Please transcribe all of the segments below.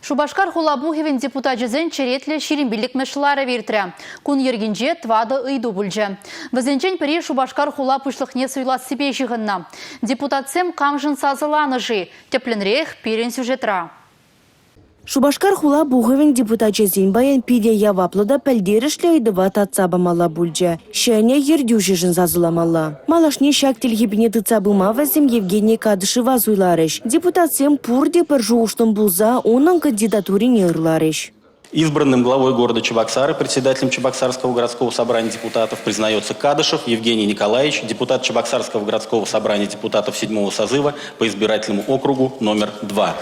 Шупашкар хула пухӑвӗн депутачӗсен черетлӗ 25-мӗш ларӑвӗ иртрӗ. Кун йӗркинче тӑватӑ ыйту пулчӗ. Вӗсенчен пӗри Шупашкар хула пуҫлӑхне суйлассипе ҫыхӑннӑ. Депутатсем камшӑн сасӑланӑ-ши? Тӗплӗнрех пирӗн сюжетра. Шупашкар хула пухӑвӗн депутачӗсен паян питӗ яваплӑ та пӗлтерӗшлӗ ыйтӑва татса памалла пулчӗ. Ҫӗнӗ ертӳҫӗшӗн сасӑламалла. Малашне ҫак тилхепене тытса пыма вӗсем Евгений Кадышева суйларӗҫ. Депутатсем пурте пӗр шухӑшлӑн пулса унӑн кандидатурине ырларӗҫ. Избранным главой города Чебоксары, председателем Чебоксарского городского собрания депутатов признается Кадышев Евгений Николаевич, депутат Чебоксарского городского собрания депутатов седьмого созыва по избирательному округу номер 2.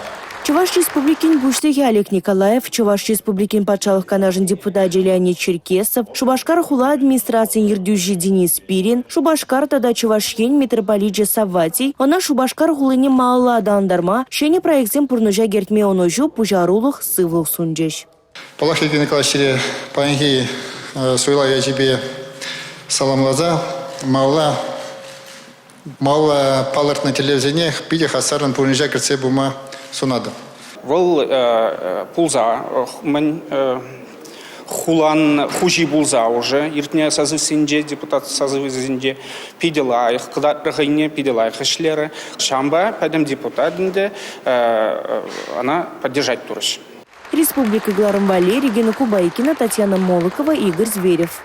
Чӑваш Республикин Пуҫлӑхӗ Олег Николаев, Чӑваш Республикин Патшалӑх Канашӗн депутачӗ Леонид Черкесов, Шупашкар хула администрацийӗн ертӳҫи Денис Спирин, Шупашкар тата Чӑваш Ен митрополичӗ Савватий ӑна Шупашкар хулине малалла аталантарма, ҫӗнӗ проектсем пурнӑҫа кӗртме ӑнӑҫу, пуҫарулӑх, сывлӑх сунчӗҫ. Паллах, Евгений Николаевич сире паянхи суйлав ячӗпе саламласа малалла Малла палӑртнӑ тӗллевсене питӗ хастаррӑн пурнӑҫа кӗртсе пыма сунатӑп. Вӑл пулса мӗн хулан хуҫи пулса уже иртнӗ созывсенче, депутат созывӗсенче питӗ лайӑх кӑтартрӗ хӑйне, питӗ лайӑх ӗҫлерӗ. Ҫавӑнпа пӗтӗм депутат ӗнтӗ ӑна поддержать турӗҫ. Республика кӑларӑм валли Регина Кубайкина, Татьяна Молокова, Игорь Зверев.